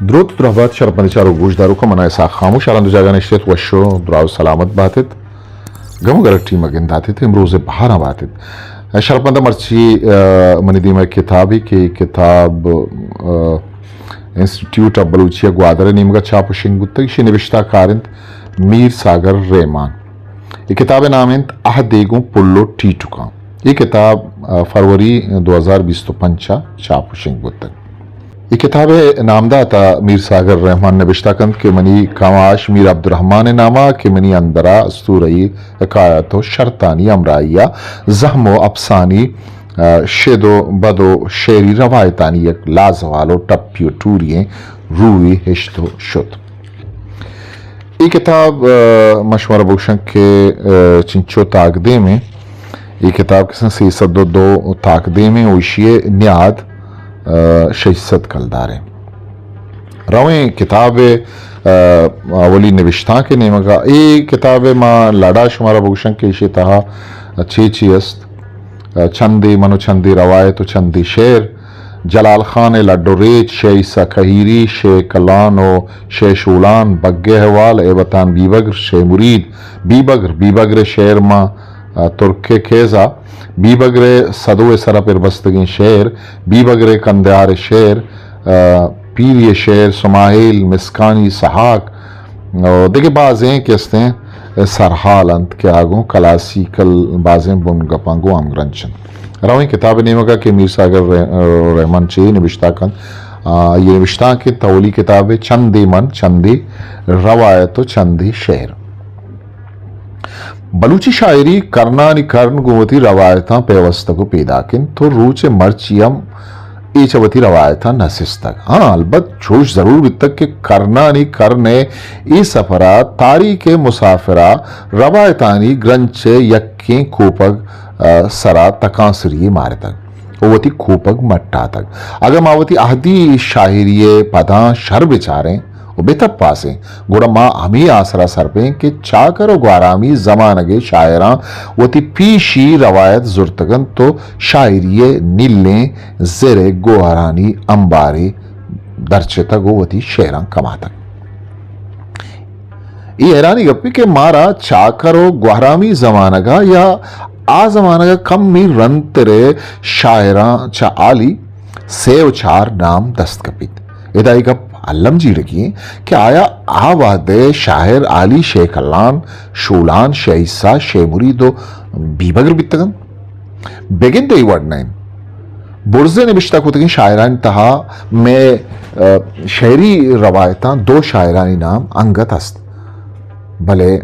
دروت درہبات شرپمند چاروک گوشداروکاں، من اسحاق خاموش، ہر ہند و جاگہ نشتت وش و دراہ و سلامت باتت، گم و گرگ ٹیم ء گنداتت، امروز بہاراں باتت۔ شرپمند مرچی، آ، منی دیما کتابے کہ کتاب، آ، انسٹیٹیوٹ آف بلوچی ء گوادر ء نیمگا چاپ و شنگ بوتگ، ایشی نبشتہ کار انت میر ساگر رحمان۔ اے کتاب ء نام انت عہدے گوں پل و ٹیٹکاں۔ اے کتاب، آ، فروری دو ہزار بیست و پنچ ء چاپ و شنگ بوتگ۔ اے کتاب ء نامدات ء میر ساگر رحمان نبشتہ کنت کہ منی کماش میر عبدالرحمان ء نام ء کہ منی اندر ء استورئی حکایت و شرطانی ہمراہی ء زہم و اپسانی، آ، شد و بد و شعری روایتانی یک لازوال و ٹپی و ٹوری ئیں روے ہشت و شت۔ اے کتاب، آ، من شمارا بگوشاں کہ، آ، چنچو تاکدیم ایں۔ اے کتاب کساں سیصد و دو تاکدیم ایں و ایشی ء نیاد، آ، ششصد کلدار ایں۔ رویں کتاب ء، آ، اولی نبشتانک ء نیمگا۔ اے کتاب ء ما لڑا شمارا بگوشاں کہ ایشی تہا چے چے است۔ آ، چندے من و چندے روایت و چندے شعر، جلال خان ء لڈ و ریچ، شے عیسیٰ کہیری، شے کلان و شے شولان، بگے احوال، ایبتان بیبگر، شے مرید، بیبگر، بیبگر ء شعر ماں، آ، ترک ء کیزا، بیبگر ء سدو ء سرا پر بستگیں شعر، بیبگر ء کندہار ء شعر، آ، پیری ء شعر، سماہیل، مسکانی، سہاک، و دگہ بازیں کہ استیں سرحال انت کہ آ گوں کلاسیکل بازیں بنگپاں گوں ہمگرنچ انت۔ رویں کتاب ء نیمگا کہ میر ساگر رح-، رحمان چے نبشتہ کنت، آ، آئی ء نبشتانک انت اولی کتاب ء چندے من، چندے روایت و چندے شعر۔ بلوچی شاعری کرنانی کرن گوں وتی روایتاں پیوستگ و پیداک انت و روچ مرچی ہم اے چہ وتی روایتاں نہ سستگ۔ ہاں، البت چوش ضرور بیتگ کہ کرنانی کرن ء اے سفر ء تاریخ ء مسافر ء روایتانی گرنچ ء یکیں کوپگ، آ، سرا تکانسری مارتگ و وتی کوپگ مٹاتگ۔ اگاں ما وتی عہدی شاعری ء پداں شر بچاریں و بتپاسیں، گڑا ما ہمے آسرا سر بیں کہ چاکر و گوہرامی زمانگ ء شاعراں وتی پیشی روایت زرتگ انت و شاعری ء نیلیں زر ء گوہرانی امبارے درچتگ و وتی شعراں کماتگ۔ اے حیرانی گپے کہ مارا چاکر و گوہرامی زمانگا یا آ زمانگا کمی رندتر شاعراں چہ عالی سے و چار نام دست کپیت۔ ادا اے گپ الم جیڑگی انت کہ آیا آ وہد ء شاعر عالی شے کلان، شولان، شے عیسیٰ، شے مرید و بیبگر بیتگ انت؟ بگندے اے وڑ نہ انت۔ برز ء نبشتہ کتگیں شاعرانی تہا مئے، آ، شعری روایتاں دو شاعرانی نام انگت است، بلے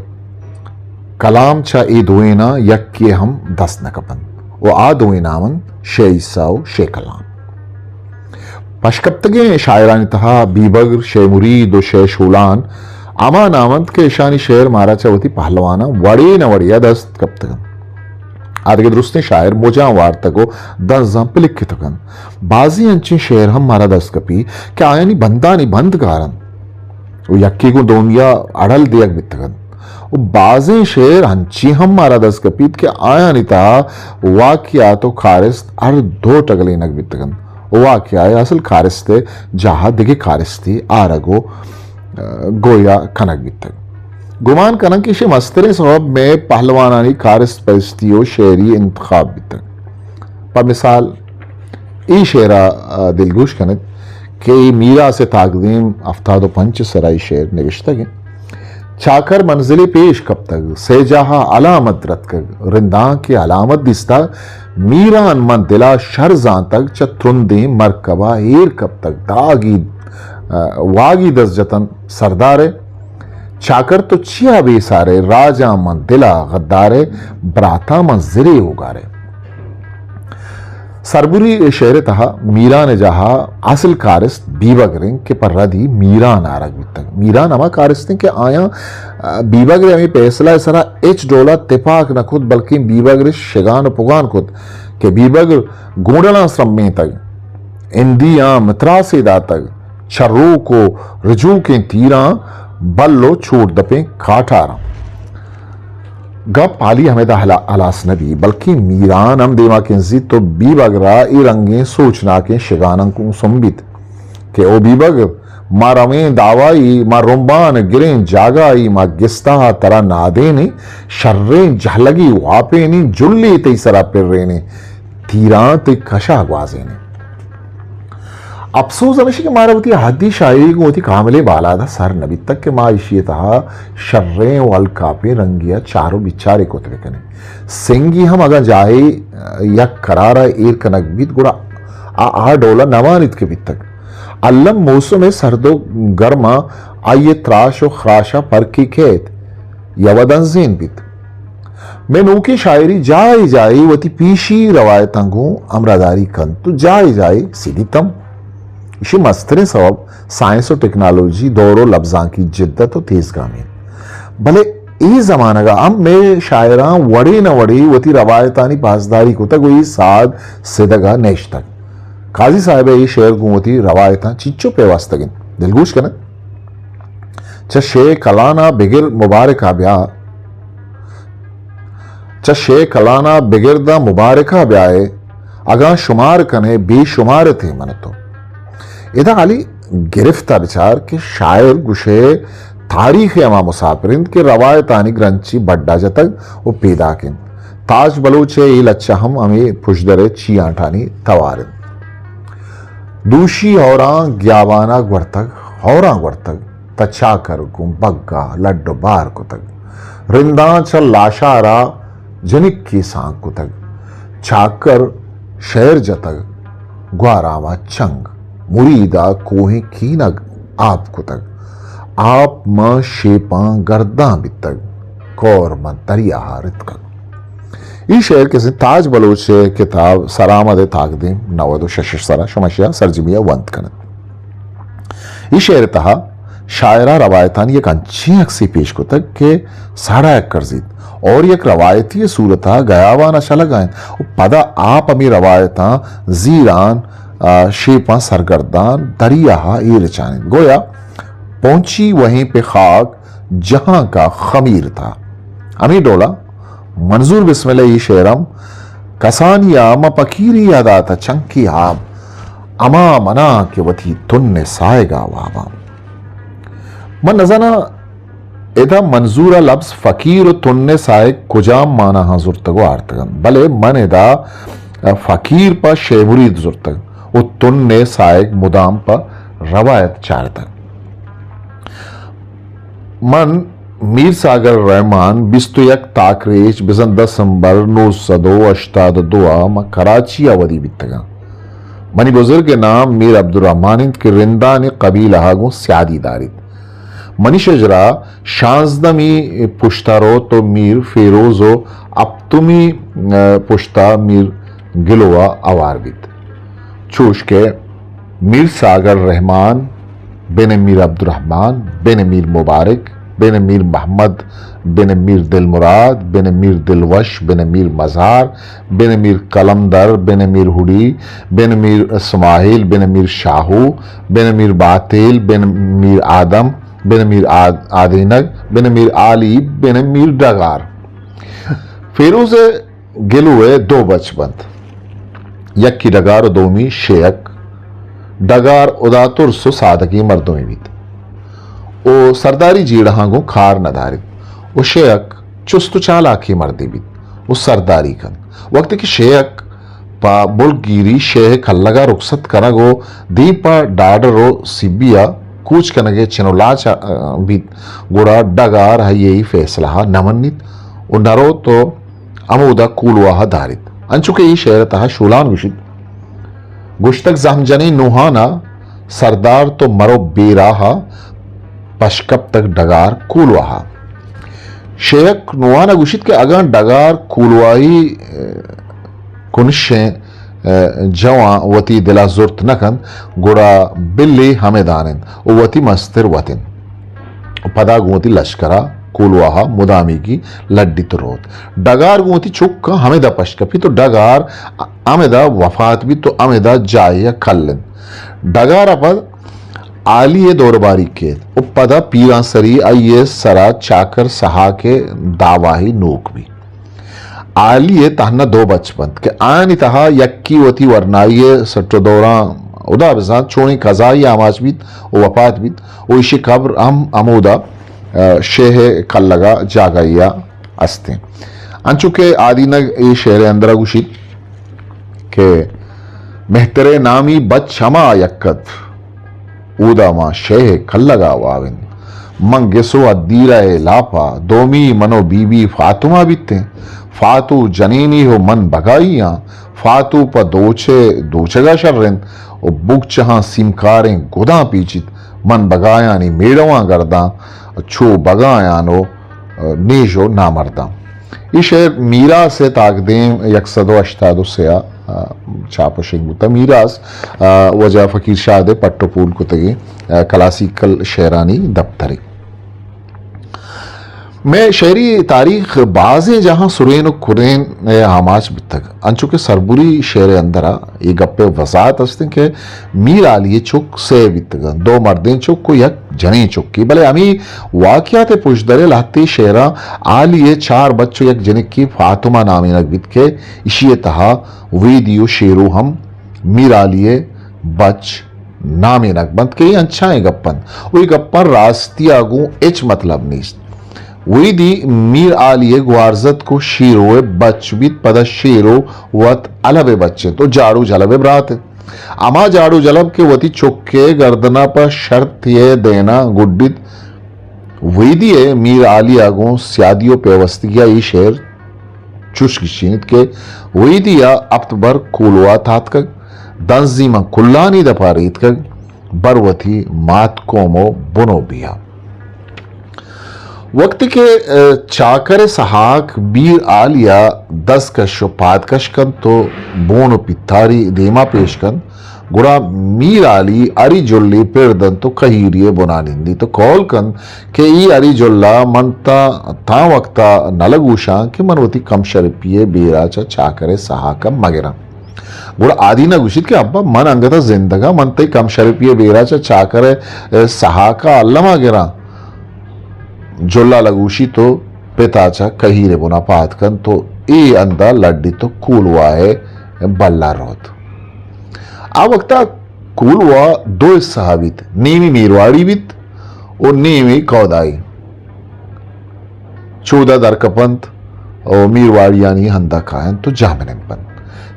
کلام چہ اے دوئیناں یکے ہم دست نہ کپنت و آ دوئیں نام انت شے عیسیٰ و شے کلان۔ پشکپتگیں شاعرانی تہا بیبگر، شے مرید و شے شولان ہما نام انت کہ اشانی شعر مارا چہ وتی پہلواناں وڑے نہ وڑے ء دست کپتگ انت۔ آ دگہ درستیں شاعر مجاں وارتگ و دنزاں پلکتگ انت۔ بازیں انچیں شعر ہم مارا دست کپی کہ آیانی بندانی بند گار انت و یکے گوں دومیا اڑل دیگ بیتگ انت۔ و بازیں شعر انچیں ہم مارا دست کپیت کہ آیانی تہا واقعات و کارست ہر دو ٹگلینگ بیتگ انت و واقعہ ء اصل کارست ء جاہ ء دگہ کارستے آرگ و، ء، گویا کنگ بیتگ۔ گمان کناں کہ ایشی مستریں سوب مئے پہلوانانی کارست پرستی و شعری انتخاب بیتگ۔ پہ مثال، اے شعر ء، ء، دلگوش کنت کہ اے میراث تاکدیم ہفتاد و پنچ سرا اے شعر نوشتگ انت۔ چاکر منزلے پیش کپتگ، سئے جاہ ء علامت درتکگ، رندانکے علامت دیستگ، میران من دل ء شر زانتگ، چہ ترندیں مرکب ء ایر کپتگ، داگی، ء، واگی دست جتن سردار ء۔ چاکر تو چیا بے سار ئے، راجاں من دل ء غدار ئے، براتاں من زرے اوگار ئے۔ سربری ء شعر ء تہا میران ء جاہ ء اصل کارست بیبگر انت کہ پہ ردی میران آرگ بیتگ۔ میران ہما کارست انت کہ آیاں، ء، بیبگر ء ہمے پیسلہ ء سرا ہچ ڈول ء تپاک نہ کت، بلکیں بیبگر ء شگان ء پگان کت کہ بیبگر گونڈلاں سرمینتگ، ہندیاں متراسے داتگ، چروک و رجوکیں تیراں بل و چوٹ دپیں کاٹاراں۔ گپ حالی ہمیدا ہلا-، ہلاس نہ بی، بلکیں میران ہم دیما کنزیت و بیبگر ء اے رنگیں سوچناکیں شگاناں گوں سمبیت کہ او بیبگر، ما رویں داوائی، ما رمبان گریں جاگائی، ما گستاں ترا نادینیں، شریں جہلگی واپینیں، جلی تئی سرا پرینیں، تیراں تئی کشا گوازینیں۔ اپسوز ہمیشی کہ مارا وتی حدی شاعری گوں وتی کاملیں بالاد ء سر نہ بیتگ کہ ما ایشی ء تہا شریں و الکاپیں رنگی ء چار و بچارے کت بکنیں۔ سنگی ہم اگاں جاہے یک قرار ء ایر کنگ بیت، گڑا آ، آ ڈول ء نہ وانیت کہ بیتگ۔ الم موسم ء سرد و گرم ء آئی ء تراش و خراش ء پرکے کیت یا و دنزین بیت۔ مئے نوکیں شاعری جاہے جاہے وتی پیشی روایتاں گوں ہمراہداری کنت و جاہے جاہے سدیت ہم۔ ایشی مستریں سوب سائنس و ٹیکنالوجی، دور و لبزانکی جدت و تیزگامی انت۔ بلے اے زمانگ ء ہم مئے شاعراں وڑے نہ وڑے وتی روایتانی پاسداری کتگ و اے ساد سدگ ء نیشتگ۔ قاضی صاحب ء اے شعر گوں وتی روایتاں چنچو پیوستگ انت، دلگوش کن ات۔ چہ شے کلانا بگر مبارکا بیا، چہ شے کلانا بگر داں مبارکا بیائے، اگاں شمار کنے بے شمار تے من تو۔ ادا علی گرفتا بچار کہ شاعر گوشے تاریخ ء ہما مسافر انت کہ روایتانی گرنچی بڈا جتگ و پیداک انت۔ تاج بلوچ ء اے لچہ ہم ہمے پژدر ء چیانٹانی توار انت۔ دوشی ہوراں گیابانا گورتگ، ہوراں گورتگ، تا چاکر گوں بگا لڈ و بار کتگ۔ رنداں چہ لاشارا جنکی سانگ کتگ۔ چاکر شعر جتگ، گواراما چنگ، مریدا کوہیں کینگ آپ کتگ۔ آپ ماں شیپاں گرداں بیتگ، کور ماں دریا رتکگ۔ اے شعر کسے تاج بلوچ ء کتاب سرآمد ء تاکدیم نود و شش ء سرا شما شیا سرجمی ء ونت کنت۔ اے شعر ء تہا شاعرا روایتانی یک انچیں عکسے پیش کتگ کہ ساڑایک کرزیت اور یک روایتی صورتا گیابان ء شلگ ء انت و پدا آپ ہمے روایتاں زیران، آ، شیپاں سرگردان دریا ء ایر چانیت۔ گویا پہنچی وہیں پہ خاک جہاں کا خمیر تھا۔ ہمے ڈولا منظور بسمل ء اے شعر ہم کسانی ء من پکیری ء داتہ چنکی آب، ہما منا کہ وتی تن ء ساہگا واباں۔ من نزاناں ادا منظور ء لبز فقیر و تن ء ساہگ کجام معناہاں زرتگ و آرتگ انت، بلے من ادا فقیر پہ شے مرید زرتگ و تن ء ساہگ مدام پہ روایت چارتگ۔ من میر ساگر رحمان، بیست و یک تاکریچ بزاں دسمبر نو سد و ہشتاد و دو ء من کراچی ء ودی بیتگاں۔ منی بزرگ ء نام میر عبدالرحمان انت کہ رندانی قبیلہ ء گوں سیادی داریت۔ منی شجرہ شانزدہمی پشتا روت و میر فیروز و ہپتمی، ء، پشتا میر گلو ء ہوار بیت۔ چوش کہ میر ساگر رحمان، بن میر عبدالرحمن، بن میر مبارک، بن میر محمد، بن میر دلمراد، بن میر دلوش، بن میر مزار، بن میر قلمدر، بن میر ہڑی، بن میر اسماعیل، بن میر شاہو، بن میر باتیل، بن میر آدم، بن میر آد-، آدینگ، بن میر عالی، بن میر ڈگار۔ فیروز گلو ء دو بچ بنت، یکی ڈگار و دومی شیک۔ ڈگار ہدا ترس و سادگیں مردمے بیت و سرداری جیڑہاں گوں کار نہ داریت و شیک چست و چالاکیں مردے بیت و سرداری کنت۔ وقتی کہ شیک پہ بلگیری شے ء کلگ ء رخصت کنگ و دیم پہ ڈاڈر و سبی ء کوچ کنگ ء چن و لاچ ء بیت، گڑا ڈگار آئی ء اے فیصلہ ء نہ منیت و نہ روت و ہمودا کولواہ ء داریت۔ انچو کہ اے شعر ء تہا شولان گوشیت، گوشتگ زہم جنیں نوہان ء سردار تو مرو بے راہ ء، پشکپتگ ڈگار کولواہ ء۔ شیک نوہان ء گوشیت کہ اگاں ڈگار کولواہی، ء، کنشیں، ء، جوان وتی دل ء زرت نہ کنت، گڑا بلے ہمدان انت و وتی مستر وت انت۔ پدا گوں وتی لشکر ء کولواہ ء مدامیگی لڈیت و روت۔ ڈگار گوں وتی چکاں ہمدا پشت کپیت و ڈگار ہمدا وفات بیت و ہمدا جاہے ء کل انت۔ ڈگار ء پد عالی ء دور باریگ کیت و پدا پیرانسری آئی ء سرا چاکر سہاک ء دعواہی نوک بیت۔ عالی ء تہنا دو بچ بنت کہ آیانی تہا یکے وتی ورنائی ء سٹ و دوراں ہدا بزانت چونیں قضائی آماچ بیت و وپات بیت و ایشی قبر ہم ہمودا، آ، شیہ کلگا جاگہیا استیں۔ انچو کہ آدینگ اے شعر اندرا گوشیت کہ مہترے نامی بچ ہما یکت، اودا ما شیہ کلگا واوند۔ من گس و ادیرہ لاپا، دومی من و بی بی فاطمہ بیتیں۔ فاتو جنینی و من بگائی آں۔ فاتو پہ دوچے دوچگا شرنت و بگچہاں سیمکاریں گداں پیچیت۔ من بگایانی میڑواں گرداں، چو بگایان و نیژ و نامرداں۔ اے شعر میراث ء تاکدیم یک سد و ہشتاد و سے ء، آ، چاپ و شنگ بوتہ۔ میراث، آ، واجہ فقیر شاد ء پٹ و پول کتگیں، آ، کلاسیکل شعرانی دپترے۔ مئے شعری تاریخ بازیں جاہاں سرین و کرین ء آماچ بیتگ، انچو کہ سربری شعر ء اندرا اے گپ ء وضاحت است انت کہ میر عالی ء چک سے بیتگ انت، دو مردیں چک و یک جنیں چکے، بلے ہمے واقعات ء پژدر ء لہتے شعراں عالی ء چار بچ و یک جنکے فاطمہ نامینگ بیت کہ ایشی ء تہا ویدی و شیرو ہم میر عالی ء بچ نامینگ بنت کہ اے انچائیں گپ انت و اے گپاں راستی ء گوں ہچ مطلب نیست۔ ویدی میر عالی ء گوارزتک و شیرو ء بچ بیت، پدا شیرو وت الب ء بچ انت و جاڑو جلب ء برات انت۔ ہما جاڑو جلب کہ وتی چک ء گردن ء پہ شرطے ء دین ء گڈیت۔ ویدی ء میر عالی ء گوں سیادی و پیوستگی ء اے شعر چوش گیشینیت کہ ویدی ء ہپت بر کولواہ تاتکگ، دنزی من کلانی دپا ریتکگ، بر وتی مات قوم و بنو بیا۔ وقتی کہ، ء، چاکر ء سہاک میر عالی ء دزکش و پادکش کنت و بون و پیتاری دیما پیش کنت، گڑا میر عالی ہری جلے پر دنت و کہیری ء بنا نندیت و قول کنت کہ اے ہری جلا من تا تاں وقتا نہ لگوشاں کہ من وتی کم شرپی ء بیرا چہ چاکر ء سہاک ء مگراں۔ گڑا آدینہ گوشیت کہ ابا من انگت ء زندگاں، من تئی کم شرپی ء بیرا چہ چاکر ء سہاک ء الما گراں۔ جلا لگوشیت و پتا چہ کہیر ء بنا پاد کنت و اے ہندا لڈیت و کولواہ ء بلا روت۔ آ وقتا کولواہ دو حصہ بیت، نیمی میرواڑی بیت و نیمی کودائی۔ چودا درکپنت و میرواڑیانی ہندا کاینت و جاہمنند بنت۔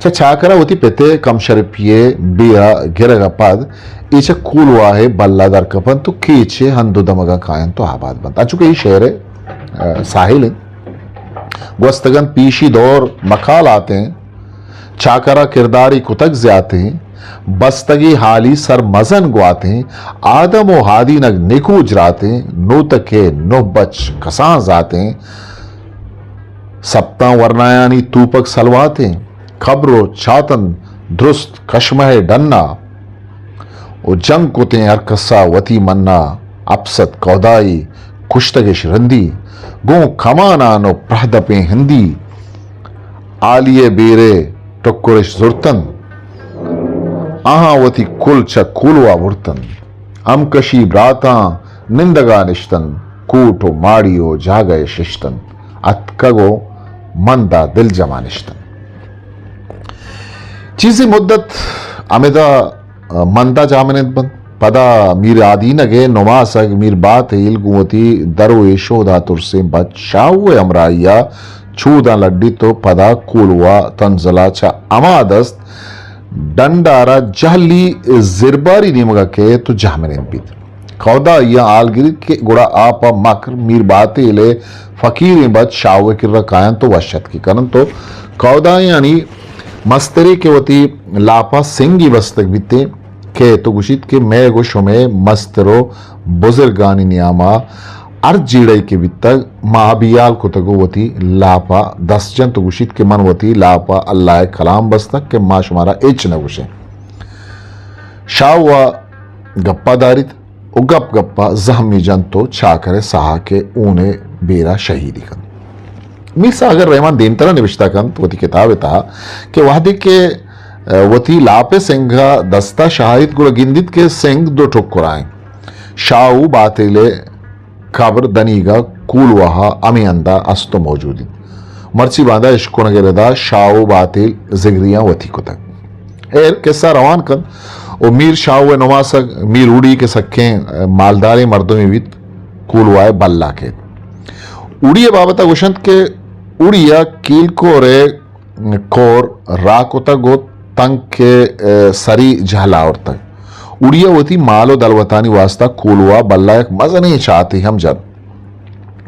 چہ چاکرا وتی پت ء کم شرپی ء بیرا گرگ ء پد اے چہ کولواہ ء بلا درکپنت و کیچ ء ہند و دمگاں کاینت و آباد بنت۔ انچو کہ اے شعر ء، ء، ساحل انت۔ گوستگنت پیشی دور مقالاتیں، چاکرا کرداری کتگ زیاتیں، بستگی حالی سر مزن گواتیں، آدم و ہادینگ نکو جراتیں، نوتکے نوہ بچ کسان زاتیں، سپتاں ورنایانی توپک سلواتیں، کبر و چاتن درست کشمہ ڈنا، و جنگ کتیں ہر کسا وتی منا، اپسد کودائی کشتگش رندی، گوں کمانان و پرہدپیں ہندی، آلی ء بیرے ٹکرش زرتن، آہاں وتی کل چہ کولوا برتن، ہمکشی براتاں نندگا نشتن، کوٹ و ماڑی و جاگہ ششتن، اتکگ و مندا دل جما نشتن۔ چیزی مدت ہمدا مندا جاہمنند بنت۔ پدا میر آدینگ ء نماسگ میر باتیل گوں وتی درو ء شودا ترسیں بچ شاہو ء ہمراہی ء چوداں لڈیت و پدا کولوا تنزلا چہ ہما دست ڈنڈارا جہلی زرباری نیمگا کیت و جاہمنند بیت۔ کودائی ء حال گریت کہ گڑا آ پہ مکر میر باتیل ء فقیریں بچ شاہو ء کرا کاینت و وش اتکی کننت و کودایانی مسترے کہ وتی لاپا سنگی بستگ بیتیں، کئیت و گوشیت کہ مئے گوں شمئے مستر و بزرگانی نیاما ہر جیڑہے کہ بیتگ، ما بیال کتگ و وتی لاپا دست جنت و گوشیت کہ من وتی لاپا اللہ ء کلام بستگ کہ ما شمارا ہچ نہ گوشیں۔ شاہو ء گپا داریت و گپ گپا زہمی جنت و چاکر ء ساہک ء ہون ء بیرا شہیدی کنت۔ میر ساگر رحمان دیمترا نبشتہ کنت وتی کتاب ء تہا کہ وہدے کہ، ء، وتی لاپ ء سنگ ء دستا شہایت گڑا گندیت کہ سنگ دو ٹکرا انت۔ شاہو باتیل ء قبر دنیگا کولواہا ہمے ہندا است و موجود انت۔ مرچی باندا اشکنگ ء ردا شاہو باتیل زگریاں وتی کتگ۔ ایر قصہ روان کنت و میر شاہو ء نماسگ میر اڑی کہ سکیں مالداریں مردمے بیت، کولواہ ء بلا کیت۔ اڑی ء بابت ء گوشنت کہ اڑی ء کیلکور ء کور راہ کتگ و تنک ء سری جہل آورتگ۔ اڑی ء وتی مال و دلوتانی واسطہ کولواہ بلا یک مزنیں چاتے ہم جت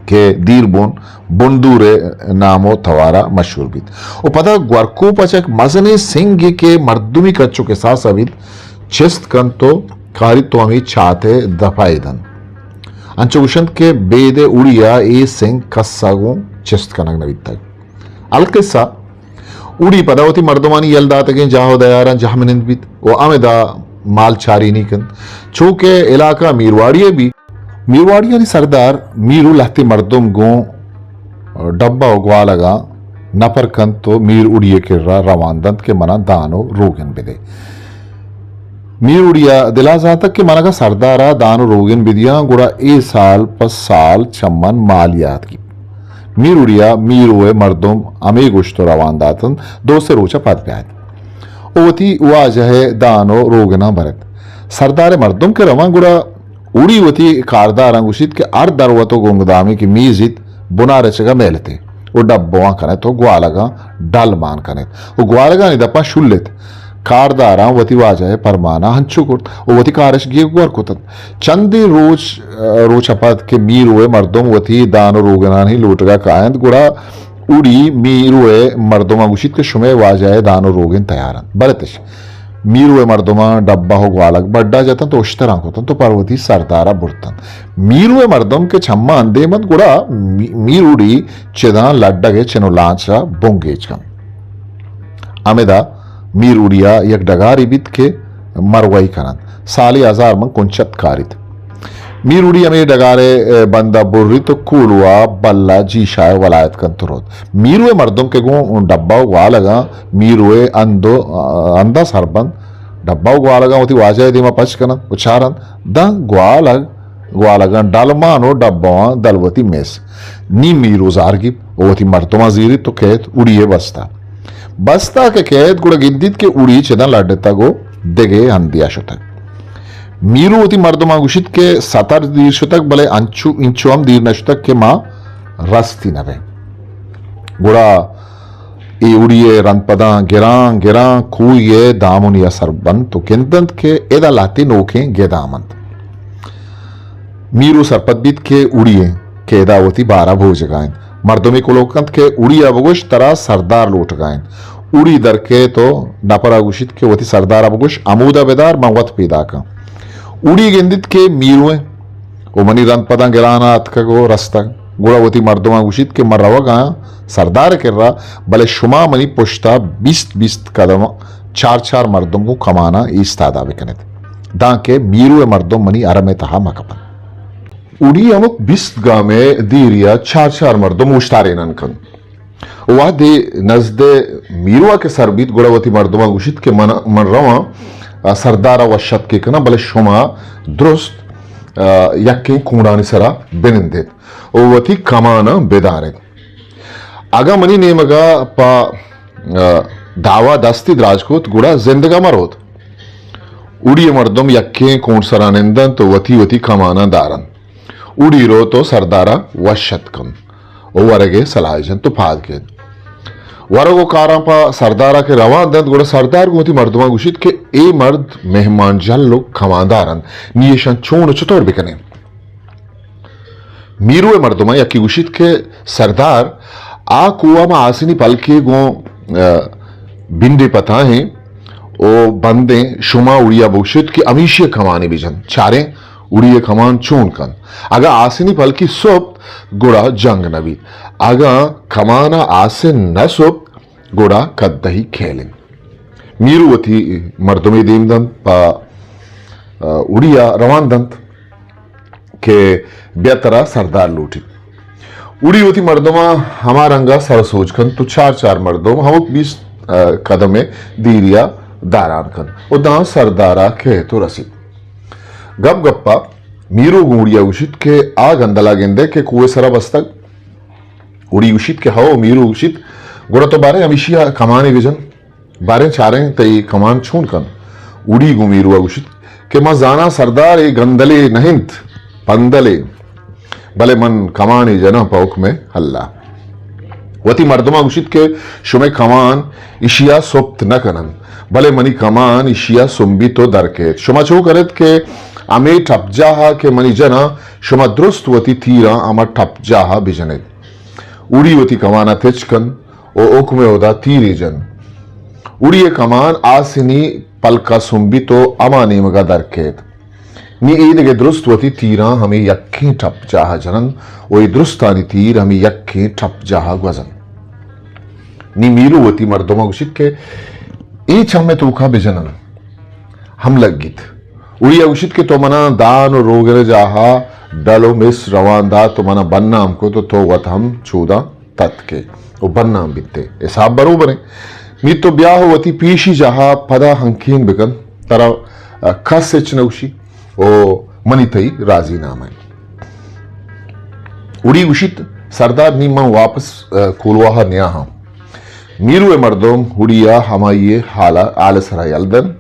کہ دیر بون بندور ء نام و توارا مشہور بیت۔ و پدا گورکوپ ء چہ یک مزنیں سنگے کہ مردمی کچ و کساس ء بیت چست کنت و کاریت و ہمے چات ء دپ ء دنت۔ انچو گوشنت کہ بید ء اڑی ء اے سنگ کس ء گوں چست کنگ نہ بیتگ۔ القصہ، اڑی پدا وتی مردمانی یل داتگیں جاہ و دیاراں جہمنند بیت و ہمدا مال چارینی کنت، چو کہ علاقہ میرواڑی ء بیت۔ میرواڑیانی سردار میرو لہتے مردم گوں ڈبہ و گوالگاں نپر کنت و میر اڑی ء کرا روان دنت کہ منا دان و روگن بدے۔ میر اڑی ء دلا زانتگ کہ من اگاں سردار ء دان و روگن بدیاں، گڑا اے سال پہ سال چہ من مالیات گیپت۔ میر اڑی ء میرو ء مردم ہمے گوشت و روان داتنت، دو سے روچ ء پد بیایت و وتی واجہ ء دان و روگناں برت۔ سردار ء مردم کہ روان، گڑا اڑی وتی کارداراں گوشیت کہ ہر دروت و گنگدامے کہ میزیت، بنا رچگ ء میلتے و ڈبواں کنت و گوالگاں ڈل مان کنت و گوالگانی دپاں شلت۔ کارداراں وتی واجہ ء پرماناں ہنچو کرت و وتی کارش گیگ گور کتنت۔ چندے روچ، روچ ء پد کہ میرو ء مردم وتی دان و روگنانی لوٹگ ء کاینت، گڑا اڑی میرو ء مردماں گوشیت کہ شمئے واجہ ء دان و روگن تیار انت، برتش۔ میرو ء مردماں ڈبہ و گوالگ بڈا جتنت و اشتراں کتنت و پر وتی سردار ء برتنت۔ میرو ء مردم کہ چماں اندیم انت، گڑا می-، میر اڑی چداں لڈگ ء چن و لانچ ء بنگیج کنت۔ ہمدا میر اڑی ء یک ڈگارے بیت کہ مروئی کننت۔ سالے ہزار من کنچت کاریت۔ میر اڑی ہمے ڈگار ء بند ء بریت و کولواہ بل ء جیشا ء ولایت کنت و روت۔ میرو ء مردم کہ گوں ڈبہ و گوالگاں میرو ء ہند و، ہند ء سر بنت، ڈبہ و گوالگاں وتی واجہ ء دیما پچ کننت و چارنت، داں گوالگ، گوالگاں ڈلمان و ڈبواں دلوتی میس۔ نی میرو زار گیپت و وتی مردماں زیریت و کیت اڑی ء بستا۔ بستا کہ کیت، گڑا گندیت کہ اڑی چداں لڈتگ و دگہ ہندیا شتگ۔ میرو وتی مردماں گوشیت کہ ستر دیر شتگ، بلے انچو، انچو ہم دیر نہ شتگ کہ ما رستی نہ بیں۔ گڑا اے اڑی ء رند پداں گراں گراں کوہی ء دامنی ء سر بنت و گندنت کہ ادا لہتے نوکیں گدام انت۔ میرو سرپد بیت کہ اڑی انت کہ ادا وتی بارا بوجگا انت۔ مردمے کلوہ کنت کہ اڑی ء بگوش، ترا سردار لوٹگا انت۔ اڑی در کیت و نپرا گوشیت کہ وتی سردارا بگوش، ہمودا بدار، من وت پیداکاں۔ اڑی گندیت کہ میرو انت و منی رند پداں گرانا اتکگ و رستگ، گڑا وتی مردماں گوشیت کہ من روگا آں سردار کرا، بلے شما منی پشتا بیست بیست قدم چار چار مردم گوں کماناں ایستادا بکنیت، دانکہ میرو ء مردم منی حرم ء تہا مکپنت۔ اڑی ہمک بیست گام ء دیریا چار چار مردم اوشتارینان کنت۔ وہدے نزد میروا کہ سر بیت، گڑا وتی مردماں گوشیت کہ من، من رواں، آ، سردارا وش اتکے کناں، بلے شما درست، آ، یکیں کونڈانی سرا بنندیت و وتی کماناں بداریت۔ اگاں منی نیمگا پہ، آ، دعوا دستی دراج کت، گڑا زندگا مروت۔ اڑی مردم یکیں کونڈ سرا نندنت و وتی وتی کماناں دارنت۔ اڑی روت و سردارا وش اتک کنت و ورگ ء سلاہ جنت و پاد کیت۔ ورگ و کاراں پہ سردارا کہ روان دنت، گڑا سردار گوں وتی مردماں گوشیت کہ اے مرد مہمان جل و کماندار انت، نی ایشاں چون و چطور بکنیں؟ میرو ء مردماں یکے گوشیت کہ سردار، آ کوہ ما آسنی پلکے گوں، ا، بنڈے پتاہیں و بندیں، شما اڑیا بگوشیت کہ ہمیشی ء کمانے بجن، چاریں اڑی ء کمان چون کنت۔ اگاں آسنی پلکی سپت، گڑا جنگ نہ بیت۔ اگاں کمان ء آسن نہ سپت، گڑا کدہی کیل انت۔ میرو وتی مردمے دیم دنت، پہ، ا، اڑی ء روان دنت کہ بیا ترا سردار لوٹیت۔ اڑی وتی مردماں ہما رنگا سر سوج کنت و چار چار مردم ہمک بیست، ا، قدم ء دیریا داران کنت و داں سردارا کیت و رسیت۔ گپ گپا میرو گوں اڑیا گوشیت کہ آ گندلا گندئے کہ کوہ سرا بستگ؟ اڑی گوشیت کہ ہئو۔ میرو گوشیت، گڑا تو باریں ہمیشیا کمانے بجن، باریں چاریں تئی کمان چون کنت؟ اوڑی گوں میرو ءَ گوشیت کہ من زاناں سردار اے گندلے نہ انت، پندلے، بلے من کمانے جناں پہ حکم اللہ۔ وتی مردماں گوشیت کہ شمئے کمان ایشی ءَ سپت نہ کن انت، بلے منی کمان ایشی ءَ سمبیت ءُ در کیت۔ شما چو کن ات کہ ہمے ٹپجاہ ءَ کہ منی جناں، شما درست وتی تیراں ہما ٹپجاہ ءَ بجن ات۔ اوڑی وتی کمان ءَ تچک کن ءُ حکم ہدا تیرے جن۔ اوڑی ءِ کمان آسنی پلک ءَ سمبیت ءُ ہما نیمگ ءَ در کیت۔ نی اے دگہ درست وتی تیراں ہمے یکیں ٹپ جاہ ءَ جننت ءُ اے درستانی تیر ہمے یکیں ٹپ جاہ ءَ گوزنت۔ نی میرو وتی مردماں گوشیت کہ اے چم ءِ توکا بجنن، ہم لگیت۔ اوڑی ءَ گوشیت کہ تو منا دان ءُ روگن ءِ جاہ ءَ ڈل ءُ مس روان دات ءُ منا بدنام کت ءُ تو وت ہم چوداں تتکے ءُ بدنام بیتے۔ حساب بروبریں۔ نی تو بیا ءُ وتی پیشی جاہ ءَ پدا ہنکین بکن، ترا، ءَ، کس ہچ نہ گوشی ءُ منی تئی راضی نامہ انت۔ اوڑی گوشیت، سردار، نی من واپس، ءَ، کولواہ ءَ نیاہاں۔ میرو ءِ مردم اوڑی ءَ ہمائی ءِ حال ءَ، حال ءِ سرا یل دنت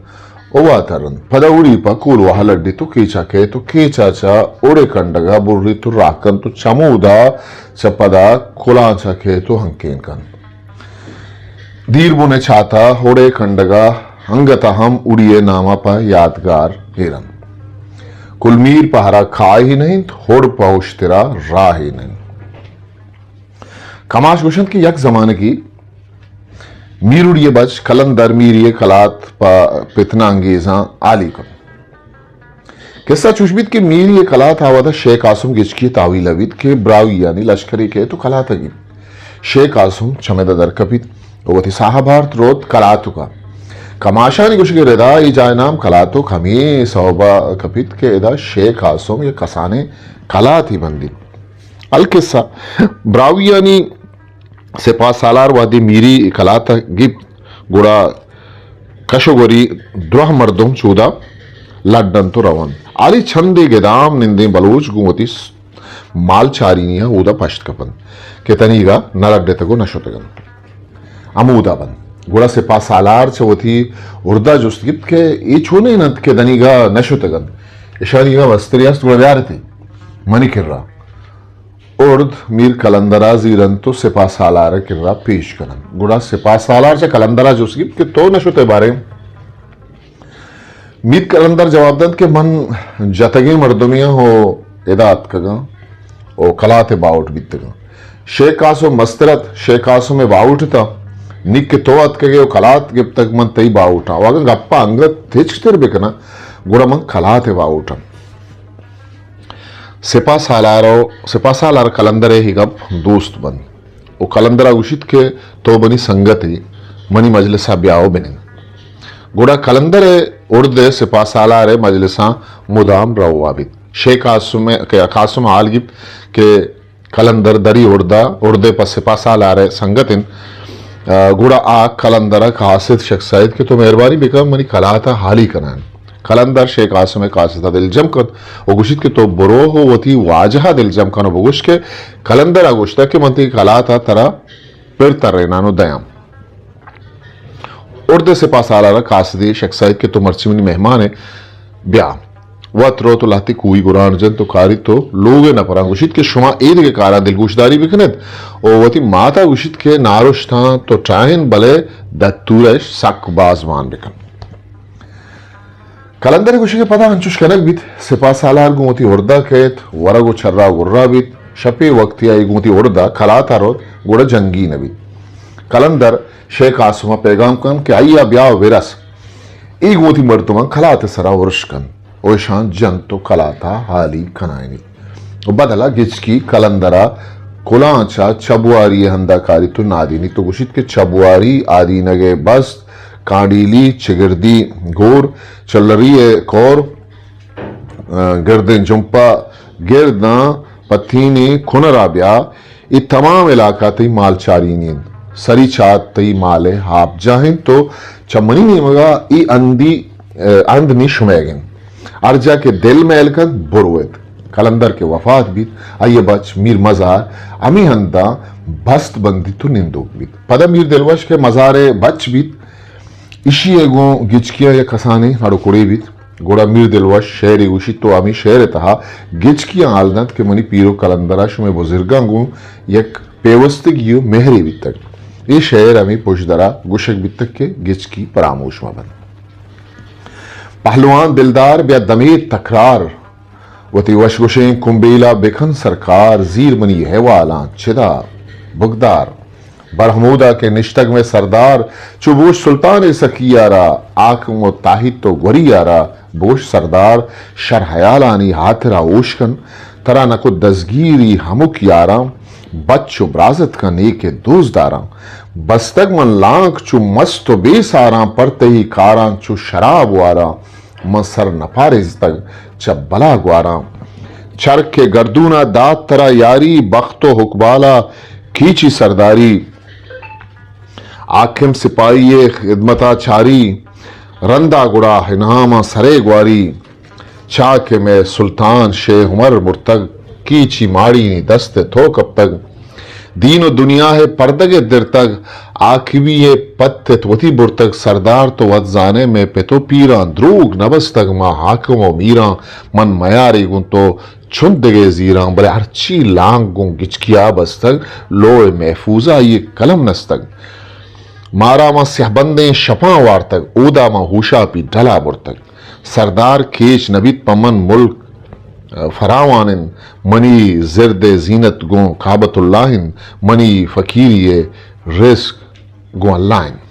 ءُ واتر انت۔ پدا اوڑی پہ کولواہ ءَ لڈیت ءُ کیچ ءَ کیت ءُ کیچ ءَ چہ اوڑے کنڈگ ءَ بریت ءُ راہ کنت ءُ چمودا چہ پدا کلانچ ءَ کیت ءُ ہنکین کنت۔ دیر بن ءِ چات ءَ اوڑے کنڈگ ءَ انگت ءَ ہم اوڑی ءِ نام ءَ پہ یادگار ایر انت۔ کلمیر پہ ہرا کاہے نہ انت، ہڑ پہ اشترا راہے نہ انت۔ کماش گوشنت کہ یک زمانگے میروڑی ءِ بچ کلندر میری ءِ کلات پہ پتنہ انگیزاں ہالی کنت۔ کسہ چوش بیت کہ میری ءِ کلات ءَ وھد ءَ شے قاسم گچکی ءِ تاویل ءَ بیت کہ براہوئیانی لشکرے کئیت ءُ کلات ءَ گیپت۔ شے قاسم چمد ءَ در کپیت ءُ وتی ساہ ءَ بارت، روت کلاتک ءَ۔ کماشانی گوشگ ءِ رد ءَ اے جاہ ءِ نام کلاتک ہمے سوب ءَ کپیت کہ ادا شے قاسم یک کسانیں کلاتے بندیت۔ القصہ، براہوئیانی سپاہ سالار وہدے میری کلات ءَ گیپت، گڑا کش ءُ گوری دراہ مردم چودا لڈ انت ءُ رونت۔ حالی چندے گدام نندیں بلوچ گوں وتی س-، مال چارینی ءَ اودا پشت کپنت کہ تنیگا نہ لڈتگ ءُ نہ شتگ انت۔ ہمودا بنت۔ گڑا سپاہ سالار چہ وتی ہردا جست گپت کہ اے چونین انت کہ دنیگا نہ شتگ انت؟ اشانیگا مسترے است، گڑا بیارتی منی کرا۔ ارد میر کلندرا زیرنت و سپاہ سالار کرا پیش کننت۔ گڑا سپاہ سالار چہ کلندرا جست گپت کہ تو نہ شتے باریں؟ میر کلندر جواب دنت کہ من جتگیں مردمے آں و ادا اتکگاں و کلات باہوٹ بیتگاں۔ شیخ قاسم مستر ات، شیخ قاسم باہوٹ اتاں۔ نی کہ تو اتکگے و کلات گپتگ، من تئی باہوٹ آں۔ و اگاں گپا انگت ہچکتر بکناں، گڑا من کلات باہوٹ آں۔ سپاہ سالار و سپاہ سالار کلندر ء اے گپ دوست بنت و کلندر ء گوشیت کہ تو منی سنگت ئے، منی مجلس ء بیا و بنند۔ گڑا کلندر ء ارد ء سپاہ سالار ء مجلساں مدام روا بیت۔ شیخ قاسم ء، قاسم ء حال گیپت کہ کلندر دری ارد ء، ارد ء پہ سپاہ سالار ء سنگت انت۔ آ، گڑا آ کلندر ء قاصد شخص ء کہ تو مہربانی بکن منی کلات ء حالی کنان۔ کلندر شیخ قاسم ء قاصد ء دلجم کنت و گوشیت کہ تو برو و وتی واجہ ء دلجم کن و بگوش کہ کلندر ء گوشتگ کہ من تئی کلات ء ترا پر ترینان و دیاں۔ ارد ء سپاہ سالار ء قاصدی شخص ء کہ تو مرچی منی مہمان ئے، بیا۔ وت روت و لہتے کوہی گرانڈ جنت و کاریت و لوگ ء نپراں گوشیت کہ شما اے دگہ کاراں دلگوشداری بکن ات و وتی مات ء گوشیت کہ نارشتاں تو ٹاہین، بلے دتور اش سک باز مان بکن۔ کلندر ء گوشگ ء پدا انچش کنگ بیت، سپاہ سالار گوں وتی ہردا کئیت، ورگ و چرا گرا بیت، شپے وقتی آئی گوں وتی ہردا کلات ء روت، گڑا جنگی نہ بیت۔ کلندر شیخ قاسم ء پیغام کنت کہ آئی ء بیا و برس، اے گوں وتی مردماں کلات ء سرا ارش کنت و اشاں جنت و کلات ء حالی کنائینیت۔ و بدل ء گچکی کلندر ء کلانچ ء چبواری ء ہندا کاریت و نادینیت و گوشیت کہ چبواری آدینگ ء بست، کانڈیلی، چگردی گور، چلری ء کور، ء، گردیں جمپا گرداں پتینیں کنرا بیا، اے تمام علاقہ تئی مال چارینی انت۔ سری چات تئی مال ء آپ جاہ انت و چہ منی نیمگا اے اندی، ء، اند نی شمئیگ انت۔ ہر جا کہ دل میل کنت، برویت۔ کلندر کہ وفات بیت، آئی ء بچ میر مزار ہمے ہنداں بست بندیت و نندوک بیت۔ پدا میر دلوش کہ مزار ء بچ بیت، ایشی ء گوں گچکیاں یک کسانیں ہڑ و کڑے بیت۔ گڑا میر دلوش شعرے گوشیت، تو ہمے شعر ء تہا گچکیاں حال دنت کہ منی پیرک قلندرا شمئے بزرگاں گوں یک پیوستگی و مہرے بیتگ۔ اے شعر ہمے پژدرا گوشگ بیتگ کہ گچکی پراموش مہ بنت۔ پہلوان دلدار بیا دمے تکرار، وتی وشگوشیں کمبیلا بکن سرکار، زیر منی احوالاں چدا بگدار۔ بر ہمودا کہ نشتگ مئے سردار، چو بوش سلطان سخی یارا، حاکم و تاہیت و گوری یارا، بوش سردار شر حیالانی ہاترا اوش کن، ترا نکو دزگیری ہمک یاراں، بچ و برازتکاں نیک دوست داراں۔ بستگ من لانک چو مست و بے ساراں، پر تئی کاراں چو شراب واراں۔ من سر نپارزتگ چہ بلا گواراں۔ چرک ء گردون ء دات ترا یاری، بخت و حقبال ء کیچی سرداری۔ حاکم سپاہی ء خدمت ء چاری، رندا گڑا انعام ء سرے گواری۔ چا کہ مئے سلطان شیخ عمر مرتگ، کیچی ماڑینی دست ء تو کپتگ۔ دین و دنیا ء پردگ ء درتگ، حاکمی ء پت ات وتی برتگ۔ سردار تو وت زانئے مئے پت و پیراں، دروگ نہ بستگ ما حاکم و میراں۔ من میارے گوں تو چندگے زیراں، بلے ہرچی لانگ گوں گچکیا بستگ، لوح محفوظ آئی قلم نستگ۔ مارا ما سیاہ بندیں شپاں وارتگ، اودا ما ہوشاپی ڈلا برتگ۔ سردار کیچ نہ بیت پہ من ملک فراوان انت، منی زرد ء زینت گوں کعبۃ اللہ انت، منی فقیری ء رزق گوں اللہ انت۔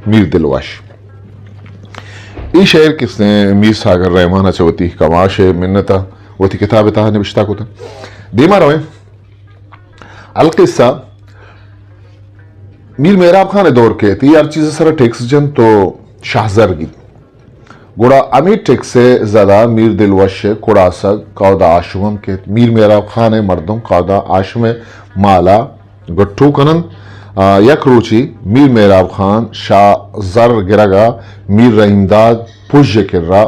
میر دلوش۔ اے شعر کسیں میر ساگر رحمان ء چہ وتی کماش ء منت ء وتی کتاب ء تہا نبشتہ کتگ۔ دیما رویں۔ القصہ میر مہراب خان ء دور کیت، اے ہر چیز ء سرا ٹیکس جنت و شاہزر گیت۔ گڑا ہمے ٹیکس ء زدا میر دلوش ء کڑاسگ کاودا ہاشم ہم کیت۔ میر مہراب خان ء مردم کاودا ہاشم ء مالا گٹو کننت۔ آ، یک روچے میر مہراب خان شاہ زر گرگا میر رحیم داد پژ ء کرا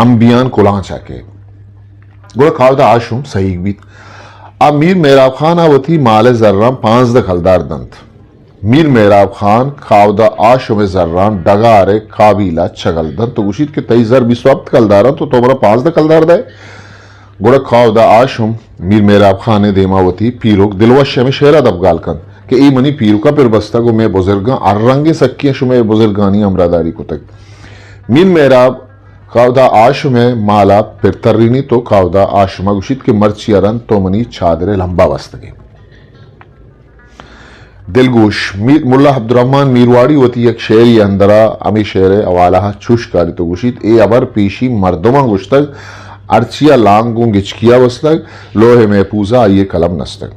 امبیان کلانچ ء کیت۔ گڑا کاودا ہاشم سہیگ بیت۔ آ میر مہراب خان ء وتی مال ء زراں پانزدہ کلدار دنت۔ میر مہراب خان کاودا ہاشم ء زراں ڈگار ء کابیلا چگل دنت و گوشیت کہ تئی زر بیست و ہپت کلدار انت و تو منا پانزدہ کلدار دئے۔ گڑا کاودا ہاشم میر مہراب خان ء دیما وتی پیرک دلوش ء ہمے شعرا دپگال کنت کہ اے منی پیرکا پر بستگ و مئے بزرگاں ہر رنگیں سکیاں شمئے بزرگانی ہمراہداری کتگ۔ میر مہراب کاودا ہاشم ء مالا پر ترینیت و کاودا ہاشما گوشیت کہ مرچی ء رند تو منی چادر ء لمبا بستگ ئے۔ دلگوش، میر، ملا عبدالرحمن میرواڑی وتی یک شعرے اندرا ہمے شعر ء حوالہ ء چوش کاریت و گوشیت، اے ہبر پیشی مردماں گوشتگ، ہرچیا لانگ گوں گچکیا بستگ، لوح محفوظا آئی ء قلم نستگ۔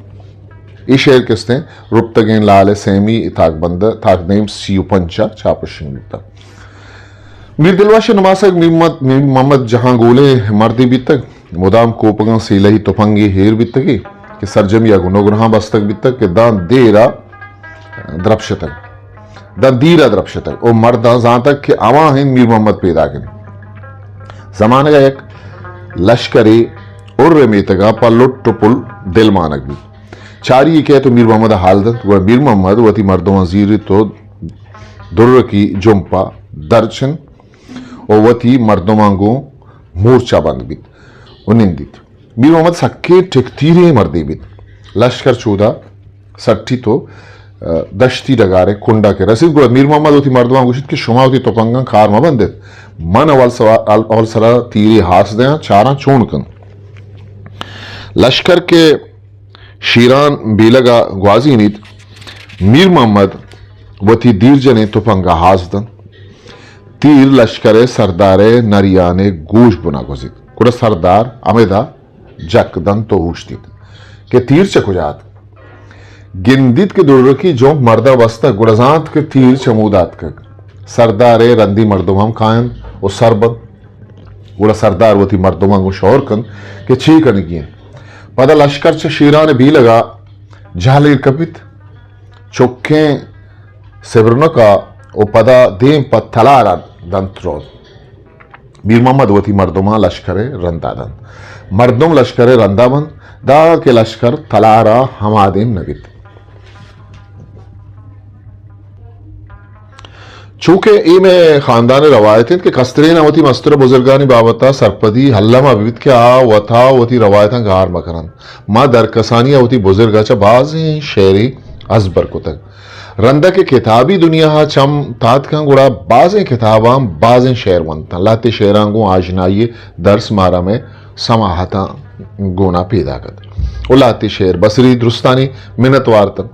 اے شعر کستیں رپتگیں لال ء سیمی تاکبند، تاکدیم سی و پنچ ء چاپ و شنگ بوتگ۔ میر دلوش ء نماسگ میر محمد، میر محمد جہاں گولیں مردے بیتگ۔ مدام کوپگاں سیلہی تپنگے ہیر بیتگی کہ سرجمی ء گنوگرہاں بستگ بیتگ کہ داں دیر ء درپشتگ، داں دیر ء درپشتگ و مرداں زانتگ کہ آواں ہند میر محمد پیداک انت۔ زمانگ ء یک لشکرے ار ء میتگ ء پہ لٹ و پل دلمانگ بیت۔ چاری یے کئیت و میر محمد ء حال دنت، گڑا میر محمد وتی مردماں زیریت و درکی جمپ ء درچنت و وتی مردماں گوں مورچہ بند بیت و نندیت۔ میر محمد سکیں ٹکتیریں مردے بیت۔ لشکر چودا سٹیت و، ء، دشتی ڈگارے کنڈا کہ رسیت، گڑا میر محمد وتی مردماں گوشیت کہ شما وتی تپنگاں کار مہ بندیت، من اول سوا-، اول سرا تیرے ہاس دیاں، چاراں چون کن۔ لشکر کہ شیران بیلگ ء گوازینیت، میر محمد وتی دیر جنیں تپنگ ء ہاس دنت۔ تیر لشکر ء سردار ء نریان ء گوش بنا گوزیت۔ گڑا سردار ہمیدا جک دنت و اوشتیت کہ تیر چہ کجا ات؟ گندیت کہ درکی جمپ مردا بستگ، گڑا زانت کہ تیر چمودا اتکگ۔ سردار ء رندی مردم ہم کاینت و سر بنت۔ گڑا سردار وتی مردماں گوں شور کنت کہ چے کنگی انت۔ پدا لشکر چہ شیران بیلگا جہل ایر کپیت، چکیں سبرنکا و پدا دیم پہ تلارا دنت روت۔ میر محمد وتی مردماں لشکر ء رندا دنت۔ مردم لشکر ء رندا بنت، داں کہ لشکر تلارا ہما دیم نہ بیت۔ چونکہ اے مئے خاندان ءِ روایت انت کہ کسترین ءَ وتی مستر ءُ بزرگانی بابت ءَ سرپدی الم ءَ بہ بیت کہ آ وت ءَ وتی روایتاں گار مہ کن انت۔ ما درکسانی ءَ وتی بزرگ ءَ چہ بازیں شعرے ازبر کتگ۔ رندا کہ کتابی دنیا ءَ چم تاتکاں گڑا بازیں کتاباں بازیں شعر ونتاں۔ لہتے شعراں گوں آژنائی ءِ درس مارا مئے سماہتاں گونا پیداک ات ءُ لہتے شعر بصری درستانی منت وارتن۔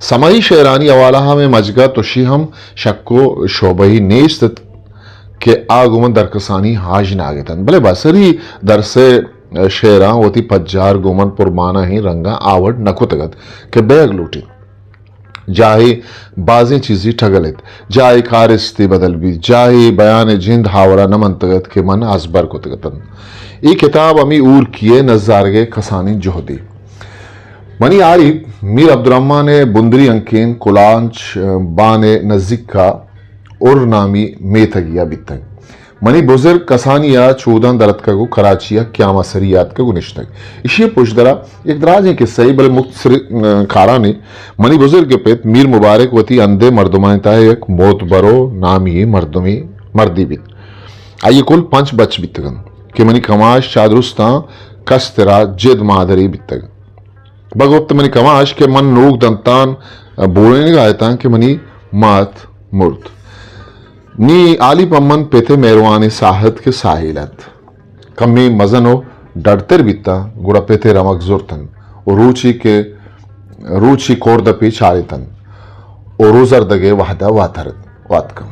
سمائی شعرانی حوالہ ءَ مئے مجگ ءَ تشی ہم شک ءُ شعبہی نیست ات کہ آ گوں من درکسانی آژناگ اتنت، بلے بصری درس ءِ شعراں وتی پجار گوں من پرمانائیں رنگاں آوڑ نہ کتگ ات کہ بیگ لوٹیت۔ جاہے بازیں چیزے ٹگل ات، جاہے کارستے بدل بیت، جاہے بیان ءِ جند ہاورا نہ منتگ ات کہ من ازبر کتگ اتنت۔ اے کتاب ہمے ہورکی ءِ نزارگ ءِ کسانیں جہدے۔ منی آریپ میر عبدالرحمن ءِ بندری ہنکین کلانچ بان ءِ نزیک ءَ ار نامی میتگے ءَ بیتگ۔ منی بزرگ کسانی ءَ چوداں در اتکگ ءُ کراچی ءَ قیام ءَ سری ءَ اتکگ ءُ نشتگ۔ ایشی ءِ پشدر ءَ یک دراجیں کسہ ئے، بلے مختصر، ءَ، کارانے۔ منی بزرگ ءِ پت میر مبارک وتی ہند ءِ مردمانی تہا یک معتبر ءُ نامی ئیں مردمے، مردے بیت۔ آئی ءَ کل پنچ بچ بیتگ انت کہ منی کماش چادرستاں کستر ءَ جد مادرے بیتگ۔ بگوپت منی کماش کہ من نوک دنتان بورینگا اتاں کہ منی مات مرت۔ نی آلی پہ من پت ءِ مہروانیں ساہت کہ ساہیل ات۔ کمے مزن ءُ ڈڈتر بیتاں، گڑا پت ءِ رمگ زرتن ءُ روچے کہ روچے کوردپے چارتن ءُ روزردگ ءِ وہد ءَ واتر واتکاں۔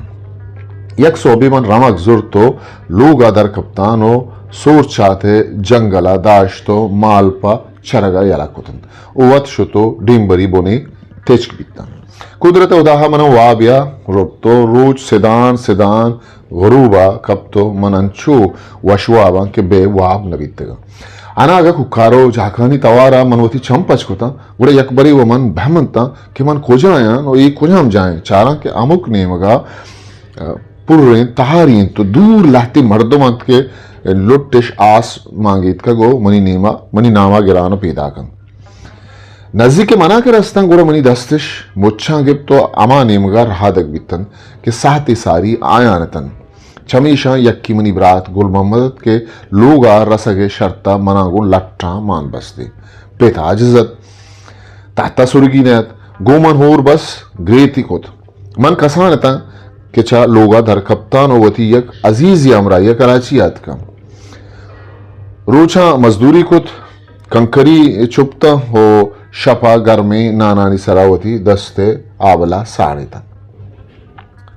یک سہبے من رمگ زرت ءُ لوگ ءَ در کپتان ءُ سورچات ءِ جنگل ءَ داشت ءُ مال پہ چرگ ءَ یلہ کتنت ءُ وت شت ءُ ڈیمبری بنے تچک بیتاں۔ قدرت ہدا ءَ من ءَ وابے ءَ رپت ءُ روچ سدان سدان غروب ءَ کپت ءُ من انچو وش واباں کہ بے واب نہ بیتگاں۔ اناگہ کوکار ءُ جاکانی توار ءَ من وتی چم پچ کتاں، گڑا یکبرے وَ من بہمنتاں کہ من کجا آں ءُ اے کجام جاہ اِنت؟ چاراں کہ ہمک نیمگ ءَ، ءَ، پریں تہاری اِنت ءُ دور لہتے مردم اَنت کہ لٹش آس مانگیتکگ ءُ منی نیما، منی ناما گران ءُ پیداک اَنت۔ نزیک ءَ منا کہ رستاں، گڑا منی دستش مچاں گپت ءُ ہما نیمگ ءَ رہادگ بیتنت کہ ساہتے ساری آیان اتنت۔ چمیشاں یکے منی برات گل محمد ات کہ لوگ ءَ رسگ ءِ شرط ءَ منا گوں لٹاں مان بست ئے۔ پت عاجز ات، تحت ءَ سرگی نہ ات، گوں من ہور بس گریتی کت۔ من کسان اتاں کہ چہ لوگ ءَ در کپتاں ءُ وتی یک عزیزے ہمراہی ءَ کراچی ءَ اتکاں۔ روچاں مزدوری کت، کنکری چپتاں ءُ شپ ءَ گرمیں نانانی سرا وتی دست ءِ آبلہ ساڑیتاں۔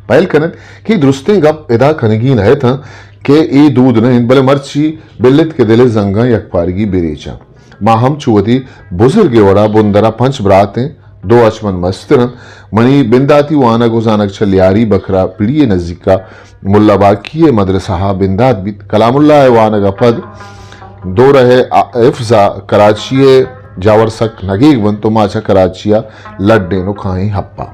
پہل کن اَنت کہ درستیں گپ ادا کنگی نہ اتاں کہ اے دود نہ اِنت، بلے مرچی بل اِت کہ دل ءِ زنگاں یکپارگی بریچاں۔ ما ہم چو وتی بزرگ ءِ وڑا بندر ءَ پنچ برات ایں، دو اچ من مستر اَنت۔ منی بنداتی وانگ ءُ زانگ چہ لیاری بکرا پڑی ءِ نزیک ءَ ملا باقی ءِ مدرسہ ءَ بندات بیت۔ کلام اللہ ءِ وانگ ءَ پد دورہ ءِ حفظ ءَ کراچی ءِ جاور سک نگیگ بنت ءُ ما چہ کراچی ءَ لڈین ءُ کائیں ہپا۔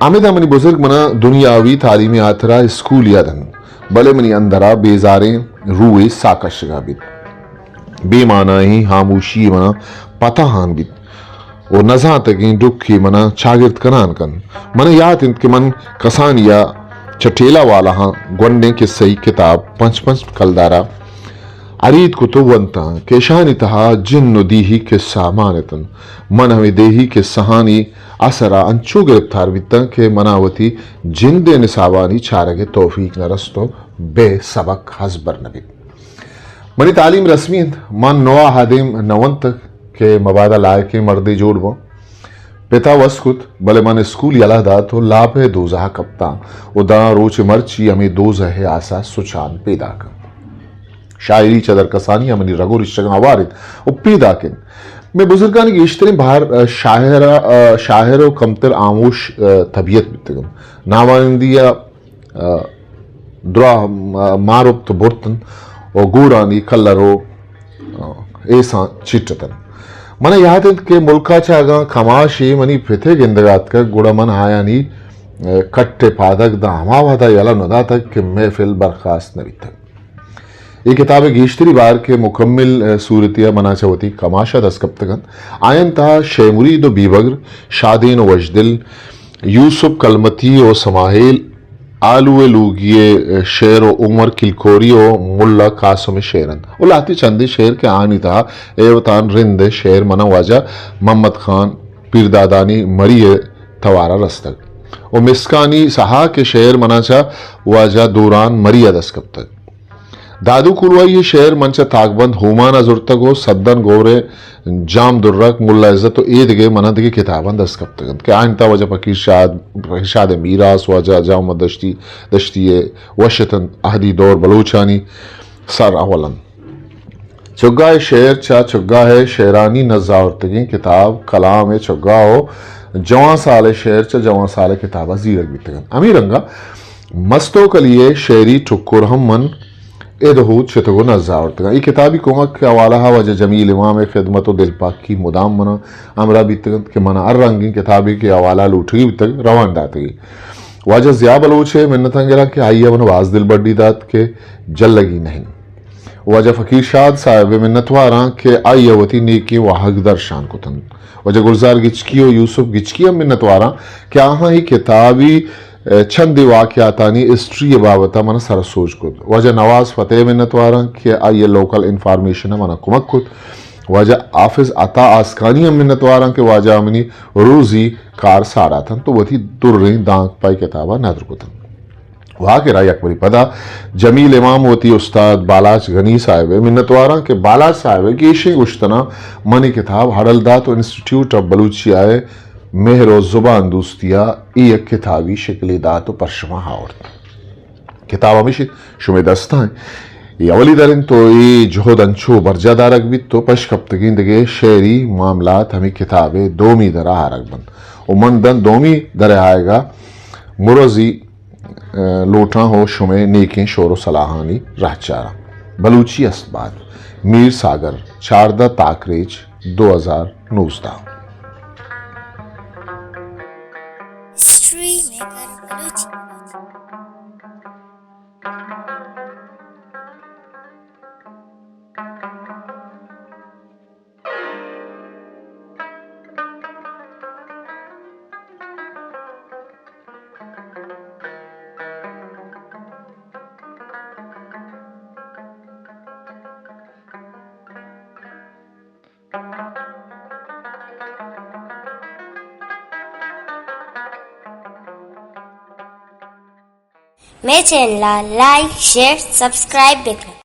ہمدا منی بزرگ منا دنیاوی تعلیم ءِ ہاترا اسکول ءَ دنت، بلے منی اندرا بیزاریں روحے ساہ کشگا بیت۔ بے مانائیں ہاموشی منا پتاہان بیت ءُ نزانتگیں ڈکے منا چاگرد کنان کنت۔ منا یات اِنت کہ من کسانی ءَ چہ ٹیلہ والاہاں گونڈیں کسہی کتاب پنچ پنچ کلدارا ہرید کت ءُ ونتاں کہ اشانی تہا جن ءُ دیہی کسہ مان اتنت۔ من ہمے دیہی کسہانی اثر ءَ انچو گرپتار بیتاں کہ منا وتی جند ءِ نصابانی چارگ ءِ توفیق نہ رست ءُ بے سبق ہزبر نہ بیت۔ منی تعلیم رسمی اِنت، من نوا ہادیم نہ ونتگ کہ مبادا لائقیں مردے جوڑ باں۔ پتا وس کت، بلے من اسکول یلہ دات ءُ لاپ ءِ دوزہ ءَ کپتاں ءُ داں روچ مرچی ہمے دوزہ ءِ آسا سچان پیداکاں۔ شاعری چہ درکسانی ءَ منی رگ ءُ رشتگاں ہوار اِنت ءُ پیداک اِنت۔ مئے بزرگانی گیشتریں بہر، ءَ، شاعر، ءَ، شاعر ءُ کمتر ہاموش، ءَ، طبیعت بیتگ اَنت۔ ناوانندی ءَ، ءَ، دراہ، ءَ، مارپت برت اَنت ءُ گورانی کلر ءُ، ءَ، ایساں چٹ اتنت۔ من ءَ یات اِنت کہ ملک ءَ چہ اگاں کماشے منی پت ءِ گندگ ءَ اتکگ، گڑا من آیانی، ءَ، کٹ ءِ پادگ داں ہما وہد ءَ یلہ نہ داتگ کہ محفل برخاست نہ بیتگ۔ اے کتاب ءِ گیشتری بار کہ مکمل، ءَ، صورتے ءَ منا چہ وتی کماش ءَ دست کپتگ اَنت، آیانی تہا شے مرید ءُ بیبگر، شادین ءُ وشدل، یوسف کلمتی و سماہیل آلو ءِ لوگی ءِ شعر و عمر کلکوری و ملا قاسم ءِ شعر انت و لہتے چندے شعر کہ آنی تہا اے وتان رند ءِ شعر منا واجہ محمد خان پیردادانی مری ءِ توارا رستگ و مسکانی سہا کہ شعر منا چہ واجہ دوران مری ءَ دست کپتگ۔ دادو کولوائی ءِ شعر من چہ تاکبند ہومان ءَ زرتگ و سدن گور ءِ جام درک، ملا عزت و اے دگہ منا دگہ کتاباں دست کپتگ انت کہ آنی تہا واجہ فقیر شاد، فقیر شاد ءِ میراث، واجہ جام محمد دشتی، دشتی ءِ وش اتنت، اہدی دور بلوچانی سر اول انت۔ چگاہ ءِ شعر چہ چگاہ ءِ شعرانی نزاورتگیں کتاب، کلام ءِ چگاہ و جوان سال ءِ شعر چہ جوان سال ءِ کتابا زیرگ بیتگ انت۔ ہمے رنگا مستوکلی ءِ شعری ٹکر ہم من اید و ہود شتگ و نزاورتگاں۔ اے کتابی کمک ءِ حوالہ ءَ واجہ جمیل امام ءِ خدمت و دلپاکی مدام منا ہمراہ بیتگ انت کہ منا ہر رنگیں کتابے کہ حوالہ لوٹگی بیتگ، روان داتگی۔ واجہ ضیاء بلوچ ءِ منتاں گراں کہ آئی ءَ منا باز دلبڈی دات کہ جلگی نہ انت۔ واجہ فقیر شاد صاحب ءِ منتواراں کہ آئی ءَ وتی نیکیں واہگ درشان کت انت۔ واجہ گلزار گچکی و یوسف گچکی ہم منتواراں کہ آہاں اے کتابی، ءَ، چندے واقعاتانی ہسٹری ءِ بابت ءَ منا سر ءُ سوج کت۔ واجہ نواز فتح ءِ منتواراں کہ آئی ءَ لوکل انفارمیشن ءَ منا کمک کت۔ واجہ حافظ عطا آسکانی ہم منتواراں کہ واجہ ءَ منی روزی کار ساڑات انت و وتی دریں دانک پہ اے کتاب ءَ ندر کت انت۔ و آخر ءَ یک برے پدا جمیل امام وتی استاد بالاچ غنی صاحب ءِ منتواراں کہ بالاچ صاحب ءِ گیشیں گوشتناں منی کتاب ہڈل دات و انسٹیٹیوٹ آف بلوچیا ءِ مہر و زبان دوستیا اے یک کتابی شکلے دات و پر شما آورت۔ کتاب ہمیش انت، شمئے دستا انت۔ اے اولی در انت و اے جہد انچو برجا دارگ بیت و پش کپتگیں دگہ شعری معاملات ہمے کتاب ءِ دومی در ءَ آرگ بنت و من داں دومی در ءِ آیگ ءَ مرزی، ءَ، لوٹاں و شمئے نیکیں شور و صلاحانی رہچاراں۔ بلوچی است بات۔ میر ساگر، چاردہ تاکریچ، دو ہزار نوزدہ۔ ہسٹری میکر بلوچی۔ مئے چینل ءَ لائک، شیئر، سبسکرائب بکن۔